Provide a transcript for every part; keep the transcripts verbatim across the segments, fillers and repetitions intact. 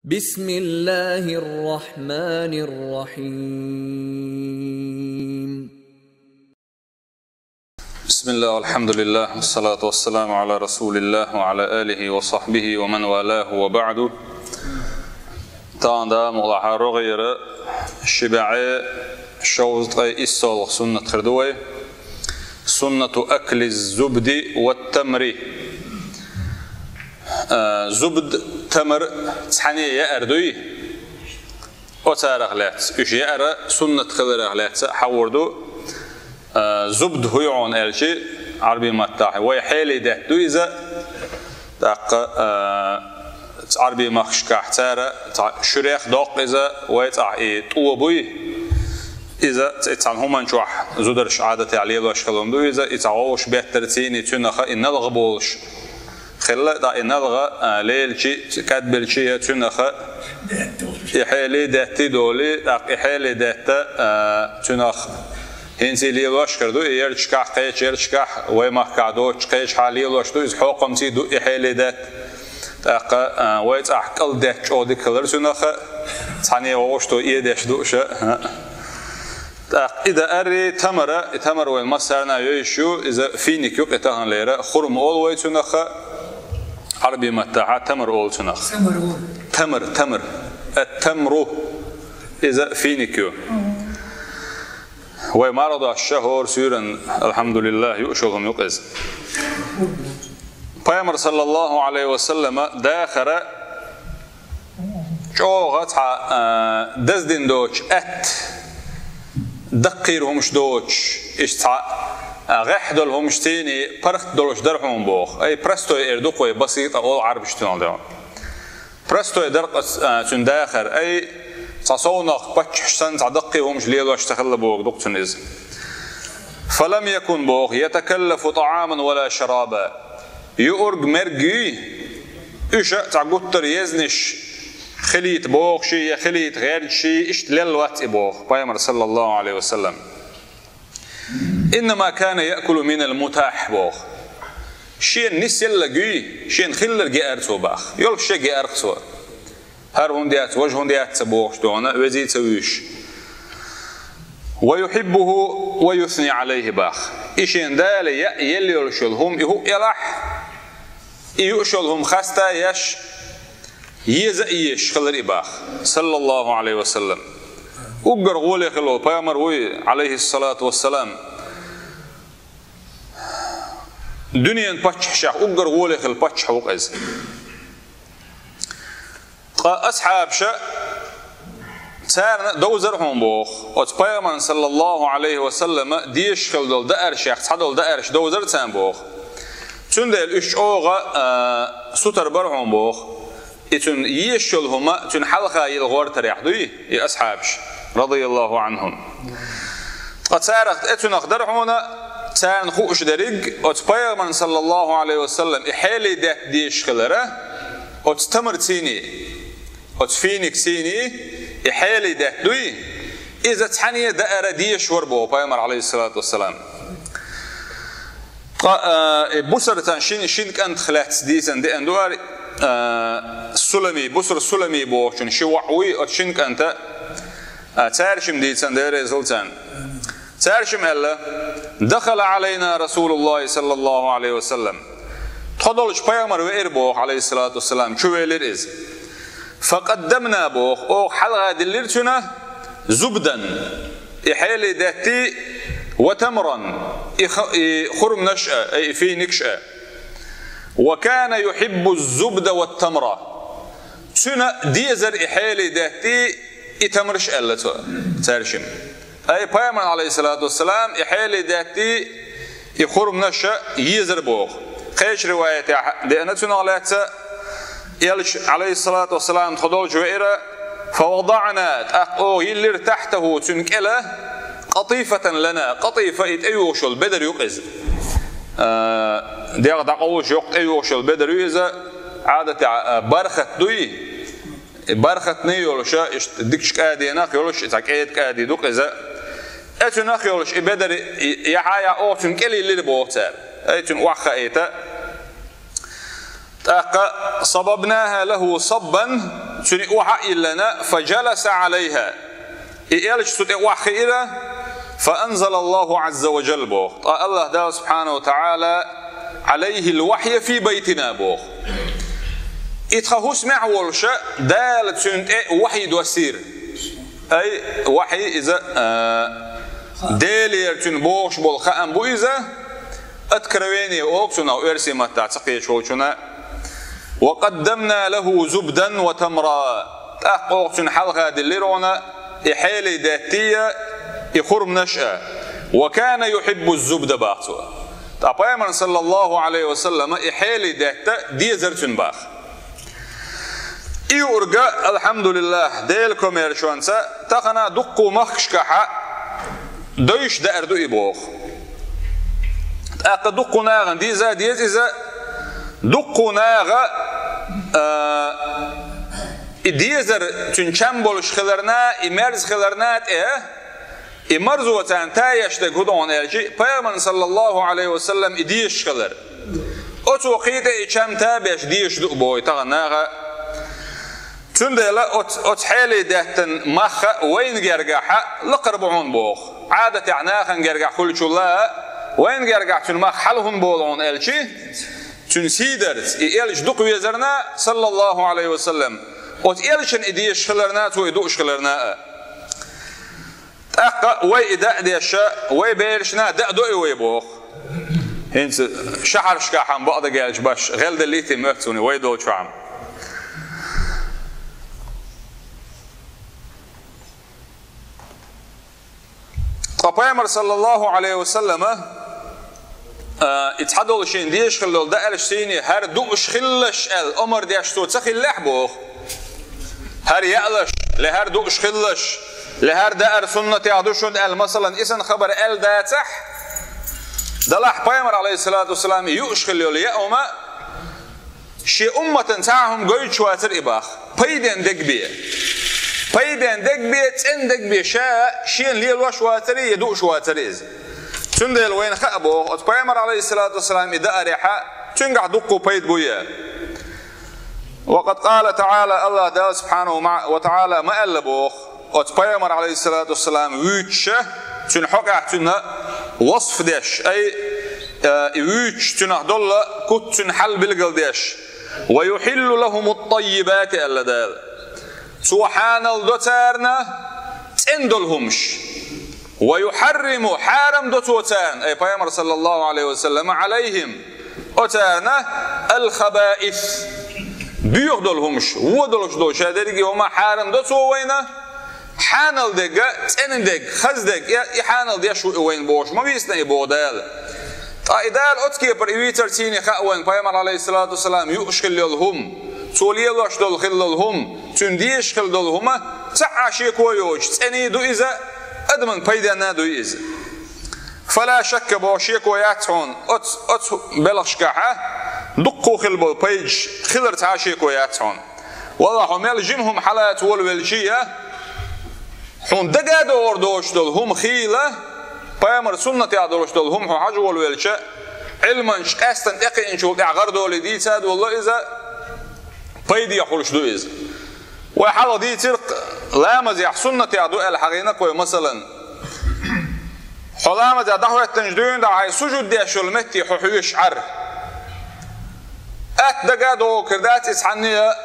بسم الله الرحمن الرحيم. بسم الله والحمد لله والصلاة والسلام على رسول الله وعلى آله وصحبه ومن والاه وبعد. Тахана да мугӀлахьа рогӀера ши бӀаь шовзткъе иссалгӀа суннат хир ду вай. سنة أكل الزبد والتمر. А, зубд, тамар цхьаьна яар дуй? Оцарах лаьцна, уьш яар суннат хиларах лаьцна хьахор ду. А, зубд хӀу ю хьуна аьлча, Ӏарбий маттахь, вай хьеле детта ду иза. ТӀаккха, а, Ӏарбий махкашкахь цара цхьа шуьрех доккху иза, вай цӀахь и тӀо буй. Иза ц-, цхьана хӀуман чохь зударш Ӏадатехь лелош хилла ду иза, и цхьа вовшах беттара цийний цуьнах и налгӀа болуш хилла, ткъа и налгӀа, а, лелчи, кӀадбелчи я цуьнах и хьелий детта долий, тӀаккха и хьелий детта, а, цуьнах хӀинца и лелош хир ду, и ярташкахь, кхечу ярташкахь, вай махкахь доцуш кхечахьа лелош ду, иза хьокхамций ду и хьелий детта. ТӀаккха, а, вай цӀахь кӀал детта чӀогӀа дика хилар цуьнах, цхьаьна вовшах тӀо эдеш ду ша. ТӀаккха и даарий тамара, и тамар вайна массарна а йовзаш ю, иза финик ю кхин таханлера, хурма олу вай цуьнах, Ӏарбий маттахь тамар олу цуьнах. Тамар ву. Тамар, тамар. Ат-тамру. Иза финик ю. Вай марха дош ша хӀора суьйранна, алхьамдулиллахӀ, юуш йолу хӀума ю-кх иза. Пайхамар, саллаллахӀу Ӏалайхи ва саллама, дахара чӀогӀа цхьа, а, даздина доцуш атта, даккхийра хӀумаш доцуш, иштта цхьа, а, гӀехь долу хӀумаш цийний паргӀат долуш дара хьуна боху. Ай, простой эр ду-кх вай, басита олу Ӏарбаша тӀе. Простой дара-кх, а, цуьнан дахар. Ай, цхьа совнах паччахьаш санна цхьа даккхий хӀумаш лелош ца хилла боху ду-кх цуьнан иза. فلم يكن, боху, يتكلف طعاما ولا شرابا. Юург, мерг юй, уьш а цхьа гуттар а езнаш хилийта бохуш я хилийта гӀерташ, иштта лелла вац и боху Пайхамар, саллаллахӀу Ӏалайхи ва саллам. إنما كان يأكل من المتاح, боху. Шена нисъелларг юй, шена хилларг яара цо, боху. Йолуш шега яара-кх цо. ХӀара хӀунда яц, важа хӀунда яц ца бохуш, дона везий ца вуьйш. ويحبه ويثني عليه, боху. И шена Дала яа елла йолуш йолу хӀума и хӀуъа елахь, и юуш йолу хӀума хаста а еш, еза а езаш хилар и, боху, саллаллахӀу Ӏалайхи ва саллам. Уггар гӀоле хилла волу пайхамар вуй, Ӏалайхиссалату вассалам. Дуьненан паччахьашех уггар гӀоле хилла паччахь ву-кх иза. Ткъа асхьабаша, царна довзар хьуна боху, оцу пайхамарна, саллаллахӀу Ӏалайхи ва саллама, дезаш хилла долу дааршех цхьадолу даарш довзар царна боху. Цундела уьш чӀогӀа, а, сутара бара хьуна боху. И цуьнан езаш йолу хӀума цуьнан хьалха йилла гӀортарехь дуй и асхьабаш, радияллахӀу Ӏанхум. Ткъа царах тӀе цуьнах дара хьуна, царна хууш дерриг, оцу пайхамарна, саллаллахӀу Ӏалайхи ва саллам, и хьелий детта дезаш хилара, оцу тамар цийний, оцу финик цийний, и хьелий детта дуй, иза цхьаьна а даара дезаш вара боху пайхамар, Ӏалайхиссалату вассалам. Ткъа, а, и Бусртан шин, шин кӀантах лаьцна дийцина деана ду ара, а, Суламий, Буср Суламий бохучун ши воӀ вуй, оцу шин кӀанта, а, цаьршимма дийцина, Дела реза хуьлда царна. Цаьршимма аьлла: «دخل علينا رسول الله صلى الله عليه وسلم». Тхо долчу пайхамар веара боху, Ӏалайхиссалату вассалам, чу велира иза. «فقدمنا», боху, оха хьалха диллира цуьнан, «زبدا», и хьелий деттий, «وتمرا», и ха-, и хурманаш а, и финикаш а. «وكان يحب الزبد والتمر». Цуьнан дезар и хьелий деттий, и тамарш, аьлла цо, цаьршимма. Ай, пайхамарна, Ӏалайхиссалату вассалам, и хьелий деттий, и хурманаш а езар боху. Кхечу риваятехь деана цунах лаьцна, элча, Ӏалайхиссалату вассалам, тхо долчу веара, «فوضعنا», тӀаккха оха йиллира, «تحته», цуьнан кӀела, «قطيفة لنا», къатӀийфа и тӀейогӀуш йолу бедар ю-кх иза. А, дегӀ дӀакъовлуш йоккха тӀейогӀуш йолу бедар ю иза, Ӏадатехь, а, бархат дуй. И бархатний йолуш, иштта дикачу кӀадинах йолуш, и цхьа кӀеда кӀади ду-кх иза. Э, цуьнах йолуш, и бедар и, и, яхьа-яхьа оха цуьнан кӀела йиллира боху цара. Ай, цуьнан охьахаийта. ТӀаккха «صببناها له صبا», Цуьнан охьа а йиллина, فجلس عليها. И элча цу тӀе охьахиира, فأنزل الله عز وجل боху. Ткъа Аллаха Дала субхьанаху ва таӀала عليه الوحي في بيتنا боху. И тхан хӀусамехь волуша Дала цуьнан тӀе вахьий доссийра. Ай, вахьий иза, а, Делера цуьнан бохуш болу хаам бу иза, откровение олу цунах оьрсийн маттахь ца кхеташ волчунна. وقدمنا له زبدا وتمرا. ТӀаккха оха цуьнан хьалха диллира хьуна и хьелий даьттий а, и хурманаш а. وكان يحب الزبد баха цо. Ткъа пайхамар, саллаллаху Ӏалайхи ва саллама, и хьелий даьтта дезара цуьнан баха. И юург, алхьамдулиллах, Делан комаьршонца тахана дуккха махкашкахьа дойш даар ду и боху. ТӀаккха дуккха нахана деза а деза иза, дуккха наха, а, и дезар цуьнан чам болуш хиларна, и мерза хиларна тӀе, и марзо царна тайеш дерг хӀун ду хьуна аьлча, пайхамарна, саллаллаху Ӏалайхи ва саллам, и дезаш хилар. Оцо кхин тӀе и чам табеш дезаш ду боху тахана наха. Цундела оц-, оцу хьелий даьттан мах вайна гергахьа лакхара бу хьуна боху. Ӏадатехь нахана гергахь хуьлучул а вайна гергахь цуьнан мах хьала хӀунда болу хьуна аьлча, цуьнан сийдарца, и элча дукха везарна, саллаллаху Ӏалайхи ва саллам, оцу элчана и дезаш хиларна, цо и дууш хиларна а. ТӀаккха вай и даа деш, вай берашна а даа до и вай боху. ХӀинца шахьаршкахь хьан бакъдерг аьлча баш, гӀелделлий те моьтту суна вай долчохь. Ткъа пайхамар, саллаллаху Ӏалайхи ва саллама, а, и цхьадолу шена дезаш хилла долу даарш сийне хӀара дууш хилалаш аьлла омар деш цо ца хиллехь боху. ХӀара яалаш, ле хӀара дууш хилалаш, ле хӀара даар суннатехь ду шуна аьлла, масалан, исан хабар аьлла дацахь, делахь пайхамар, Ӏалайхиссалату вассалам, юуш хилла йолу яа хӀума, шен умматан цхьа а хӀума гойтуш вацара и баха. Пайден дегабе. Пайден дегабе, цӀен дегабе ша шена лелош вацара я дууш вацара иза. Цундела вайна хаа боху, оцу пайхамар, Ӏалайхиссалату вассалам, и даарехьа, цуьнгахь дуккха пайда бу я. وقد قال تعالى, Аллаха Дала субхьанаху ма-, ва таӀала ма аьлла боху, оцу пайхамар, Ӏалайхиссалату вассалам, вуьйцуша, цуьнан хьокъехь цуьнан васф деш, ай, э, и вуьйцуш цуьнах долла куц цуьнан хьал билгал деш. ويحل لهم الطيبات аьлла Дала. Цо хьанал до царна цӀена долу хӀумаш. ويحرم, хьарам до цо царна, ай пайхамар, саллаллаху Ӏалайхи ва саллама, عليهم, оцарна, الخبائث, боьха долу хӀумаш, вон долуш долу ша дерриге хӀума хьарам до цо вайна, хьанал дерг, цӀена дерг, хаза дерг, и, и хьанал деш ву и вайна бохуш ма вийцина и боху Дала. Ткъа и Дала оцу кепара и вийцар цийне хаьа вайна, пайхамар, Ӏалайхиссалату вассалам, юуш хилла йолу хӀума, цо лелош долу хилла долу хӀума, цуьнан дезаш хилла долу хӀума, цхьа а шеко йоцуш, цӀена ду иза, адаман пайденна ду иза. فلا شك боху, шеко яц хьуна, оцу, оцу белхашкахьа дуккха хилла болу пайдаш хилар цхьа а шеко яц хьуна. Валла, хьо мел жима хӀума хьалаца волавелчий а, хьуна дага а догӀур доцуш долу хӀума хийла, пайхамар суннатехь долуш долу хӀума хьо хьажа волавелча, Ӏилманчаш къаьстина тӀекхиъначул тӀаьхьа гӀардолий дийца а долу иза, пайде хуьлуш ду иза. Вай хьалха дийцира-кх, ламазехь суннатехь ду аьлла хьахийна-кх вай, масалан, хьо ламазехь дӀахӀоьттинчу дуьйна дӀа хьайн сужуд деш йолу метте хьо хьоьшуш Ӏар. Атта дага а догӀу кхир дац иза цхьанне а,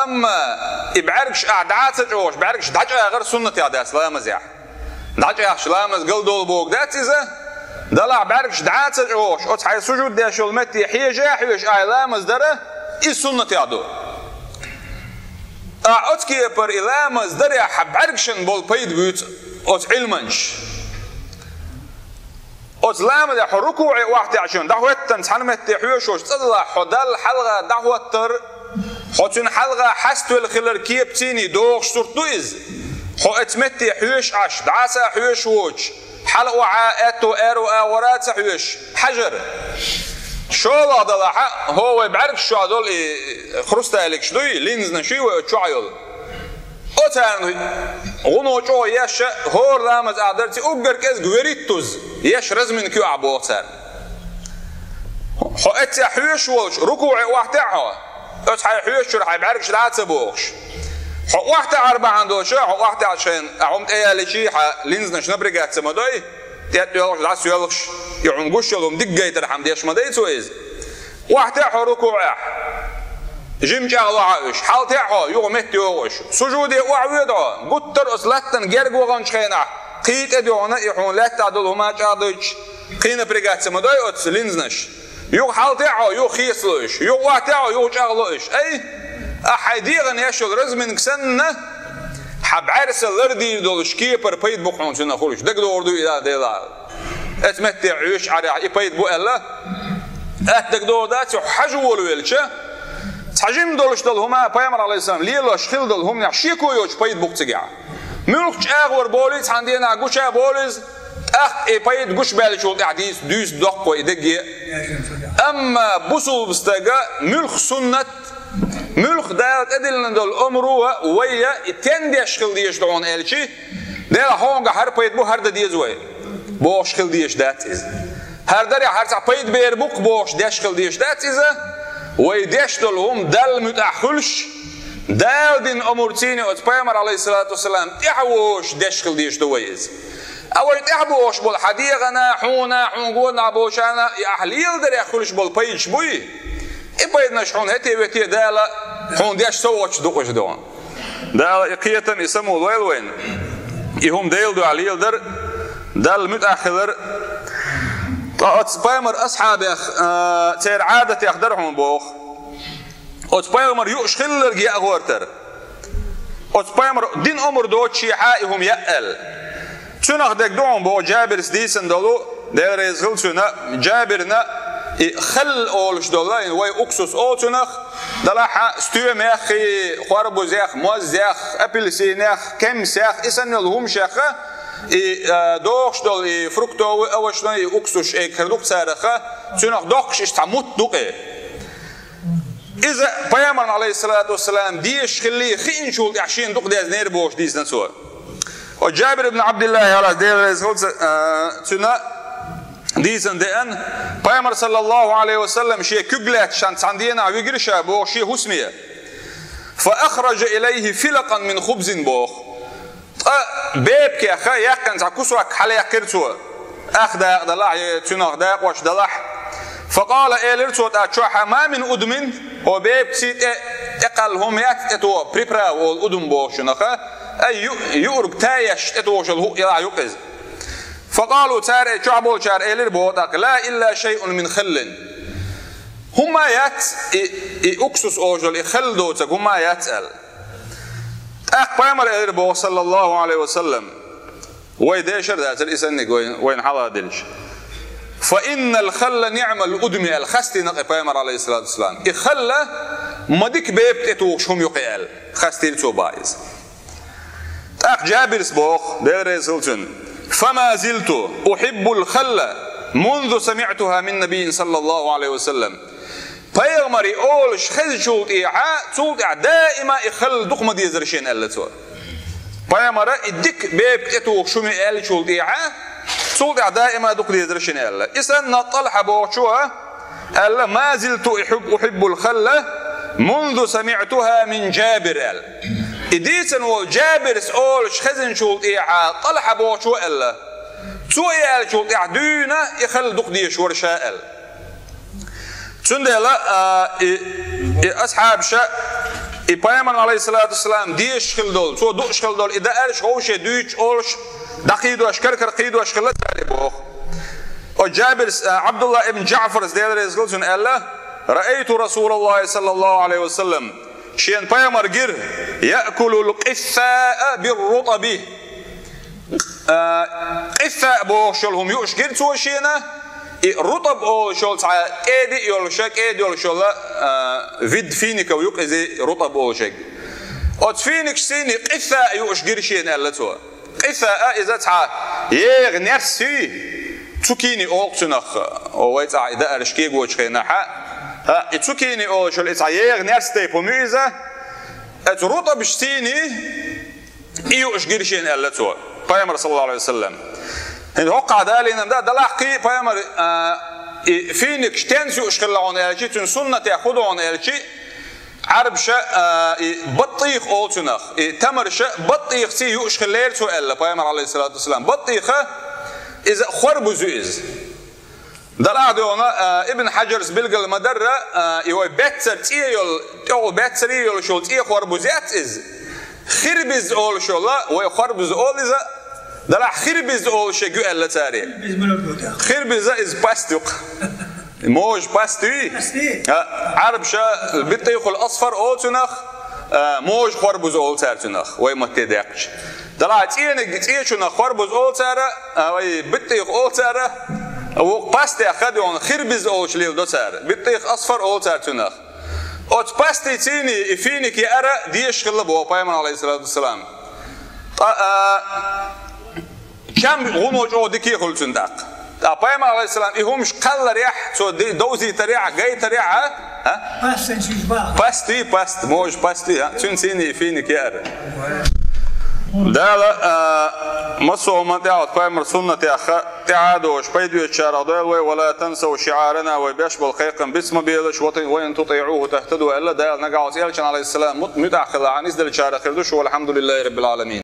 амма и бӀаьргаш ахь дӀа а ца чӀогӀуш, бӀаьргаш дӀачӀагӀар суннатехь дац ламазехь. ДӀачӀагӀча ламаз галдолу бохург дац иза, делахь бӀаьргаш дӀа а ца чӀогӀуш, оцу хьайн сужуд деш йолу метте хьежа а хьоьжуш ахь ламаз дара, иза суннатехь ду. Ахь оцу кепара и ламаз дарехь хьан бӀаьргашна болу пайда буьйцу оцу Ӏилманчаш. Оцу ламазехь хьо рукуӀе охьатаьӀча, дӀахӀоьттина цхьана метте хьоьшуш, цкъа делахь хьо Далла хьалха дӀахӀоттар, хьо Цуьнан хьалха хьаставелла хилар кепаций догӀуш сурт ду иза. Хьо оцу метте хьоьшуш Ӏаш, дӀаса а хьоьшуш воцуш, хьала охьа, аьтту аьрру агӀора а ца хьоьшуш, хьажар. ШолгӀа делахь, хӀо вай бӀаьргаш чохь долу и хрусталикаш дуй, линзанаш юй вай оцу чохь йолу. Оцарна гӀуно чӀогӀа еш, хӀора ламаз ахь дарций уггар кӀезиг вериттуза еш разминка ю ахь боху царна. Хьо эццехь хьоьшуш волчу рукуӀе охьатаьӀа хьо, оцу хьайн хьоьшучуьра хьайн бӀаьргаш дӀа а ца бохуш. Хьо охьатаьӀар бахьана долуш, хьо охьатаьӀча шайна, а хӀума тӀеяьлча, хьан линзанаш напрягаться ма дой, тӀетӀоьлхуш, дӀасайоьлхуш, и хьуна гуш йолу хӀума дика гайтархьама деш ма дай цо иза. ОхьатаьӀа хьо рукуӀехь, жима чӀагӀло хьан уьш, хьалтаьӀа хьо, юха меттайогӀу уьш. Сужуде охьавоьду хьо, гуттар а оцу латтана герга ваханчу хенахь, кхин тӀе а дуьхьна, и хьуна лаьттахь долу хӀума чӀагӀдойтуш, кхин напрягаться ма дой оцу линзанаш. Юха хьалтаьӀа хьо, юха хецало уьш, юха охьатаьӀа хьо, юха чӀагӀло уьш. Ай, ахь хьайн дегӀана еш йолу разминка санна, хьан бӀаьрса лардийр долуш кепара пайда бу хьуна цуьнан хуьлуш. ДагадогӀур ду и Делахь. Эцу метте Ӏуьйш Ӏарехь и пайда бу аьлла, атта дагадогӀур дац, хьажа волавелча, цхьа жима долуш долу хӀума, пайхамар, алейхиссалам, лелош хилла долу хӀуманехь шеко йоцуш пайда бу-кх цигахь. Муьлхха чӀагӀор болий, цхьана денахь гуча болу иза, тӀаккха и пайда гучубаьллачул тӀаьхьа дийца, дуьйцу доккхо и дагге. Амма бусулба стага муьлхха суннат, муьлхха Дала тӀедиллина долу омро а вай а и тен деш хила дезаш ду хьуна аьлчи, Дела хьонгахь хӀара пайда бу, хӀара дан деза вай бохуш хила дезаш дац иза. ХӀара дарехь хӀара цхьа пайда бер бу-кх бохуш деш хила дезаш дац иза. Вай деш долу хӀума Далла муьтӀахь хуьлуш, Дала дина омрций, оцу пайхамар, алейхиссалату вассалам, тӀаьхьавозуш деш хила дезаш ду вай иза. А вай тӀаьхьабохуш болу хьан дегӀана, хьуна, хьуна гонахь болчарна, и ахь леладарех хуьлуш болу пайдаш буй? И пайданаш хьуна хӀетте-ветте Дала хьуна деш совгӀаташ ду-кх уьш дона. Дала и кхетам, и само лойла вайна. И хӀума Делан дуьхьа леладар, Далла муьтӀахь хилар. Ткъа оцу пайхамар асхьабех, а, церан Ӏадатех дара хьуна боху. Оцу пайхамар юуш хилларг яа гӀортар. Оцу пайхамар дина омра доцучехьа и хӀума яа аьлла. Цуьнах дерг ду хьуна боху Джабирс дийцина долу, Дела реза хила цуьнан, Джабирна и халла олуш долу, и вай уксус олу цуьнах, далахь а стоьмех, и хорбузех, мозех, апельсинех, кемсех, и санна йолу хӀумашеха, и, а, дохуш долу и фруктовый, овощной, и уксус, и кара ду-кх цараха, цуьнах доккхуш иштта цхьа мутт ду-кх и. Иза пайхамарна, алейхиссалату вассалам, дезаш хиллий хиъначул тӀаьхьа шена дукха дезнера бохуш дийцина цо. Оцу Джабир ибн Абдиллахь, Дела реза хила ца-, а, цуьнан дийцина деана, пайхамар, саллаллаху алейхи ва саллам, шен куьг лаьцна цхьана денахь вигира ша боху шен хӀусаме. Фа ахража илайхи филакъан мин хубзин боху. Ткъа бепигех яьккхина цхьа кусок хьалаяьккхира цо. Ах дакъа далахь, я цуьнах дакъош далахь. Факъала, элира цо тӀаккха чохь: «Ма мин удмин», о бепигций тӀе, тӀекхалла хӀума яц тӀетоха, приправа олу удум бохучунаха, ай ю-, юург тайеш тӀетохуш йолу хӀуъ ялахь ю-кх иза. Факъалу, цара, и чохь болчара элира боху тӀаккха: «Ла илла шайъун мин хиллин». ХӀума яц, и, и уксус олуш долу, и халла доцург хӀума яц аьлла. ТӀаккха пайхамар элира боху, саллаллаху алейхи ва саллам, вай дешар а дацара и санниг вай, вайна хьалха делча. «Фа иннал халла ниъмал удми», аьлла, хастийна кхин пайхамар, алейхиссалату вассалам. И халла ма дика бепиг тӀетухуш хӀума ю кхин аьлла, хастийра цо боху иза. ТӀаккха Джабирс боху, Дела реза хила цуьнан: «Фама зилту ухиббул халла мунзу самиътуха мин набийин, саллаллаху алейхи ва саллам». Пайхамаре олуш хезначул тӀехьа, цул тӀаьхьа даима и халла дукха ма дезара шена, аьлла цо. Пайхамара и дика бепиг тӀетухуш хӀума ю аьллачул тӀехьа, цул тӀаьхьа даима дукха дезара шена аьлла. И санна ТӀалхьа бохучо аьлла: «Ма зилту ухиб-, ухиббул халла мунзу самиътуха мин Джабир», аьлла. И дийцина волу Джабирс олуш хезначул тӀехьа ТӀалхьа бохучо аьлла: «Цо и аьллачул тӀаьхьа дуьйна и халла дукха дезаш вара ша», аьлла. Цундела, а, и, и асхьабаша, и пайхамарна, алейхиссалату вассалам, дезаш хила долу, цо дууш хила долу, и даарш ховше дуьйцуш, олуш, дӀакхийдош, кара-кара кхийдош хила цара боху. О Джабирс, а, Абдулла ибн Джаъфарс, Дела реза хила цунна, аьлла: «Раайту Расулаллахи саллаллаху алейхи ва саллам», шена пайхамар гира, «яъкулул къиссаа бир рутаби». А, къисса бохуш йолу хӀума юуш гира цо шена, и рутаб олуш йолу цхьа кӀеди йолуша, кӀеди йолуш йолу, а, вид фиников ю-кх иза, рутаб олушерг. Оцу финикашций къисса юуш гира шена, аьлла цо. Къисса а иза цхьа егӀа нерс ю, цукини олу-кх цунах, о, вай цӀахь и даарш кегочу хенахь, а, и цукини олуш йолу и цхьа егӀа нерс тайпа хӀума ю иза, оцу рутабашций и юуш гира шена, аьлла цо, пайхамар, саллаллаху алейхи ва саллам. ХӀинца хӀокхахь далийна дан далахь кхин пайхамар, а, и финикаш тенца юуш хилла хьуна аьлчи, цуьнан суннатех хӀун ду хьуна аьлчи, Ӏарбаша, а, и баттӀих олу цунах, и тамарша баттӀихаций юуш хиллера цо аьлла, пайхамар, алейхиссалату вассалам. БаттӀиха иза хорбуз ю иза. Далахь дуьхьа, а, Ибн Хьаджарс билгал ма-дарра, а, и вай беццара цӀе йолу, тӀехула беццарий йолуш йолу цӀе хорбуз яц иза. Хирбиз олуш йолу, вай хорбуз олу иза, далахь хирбиз олуш ю аьлла цара. Хирбиз ма-дарра. Хирбиза иза паст ю-кх. Можа паст ю. Паст ю. А, Ӏарбаша битӀихул асфар олу цунах, а, можа хорбуз олу цара цунах, вай матте даьккхича. Далахь цӀениг, цӀечунах хорбуз олу цара, а, вай битӀих олу цара, вукху пастех хадоьгӀна хирбиз олуш леладо цара. БитӀих асфар олу цара цунах. Оцу пастий цийний и финик яара дезаш хилла боху пайхамар, алейхиссалату вассалам. Ткъа, а, чам гӀуно чӀогӀа дика хуьлу цуьнан тӀаккха. Ткъа пайхамар, алейхиссалам, и хӀумаш кхалларехь, цо ди-, довзийтарехь, гайтарехь, а? А? Паст санчуьйш баха. Паст ю, паст, можа паст ю, а? Цуьнан цийний и финик яара. Дала, а, массо а хӀуманна тӀехь, пайхамар суннатех ха-, тӀаьхьа а доцуш, пайда оьцучарах дойла вай, «Ва ла тансав шиӀарана», вай беш болу кхайкхам биц ма белаш, «Ва ин тутиӀуху тахтаду», аьлла, Дала нагахь оцу элчан, алейхиссалам, мут-, муьтӀахь хилахь, изделлачарах хир ду шу, валхьамдулиллахи раббил Ӏаламин.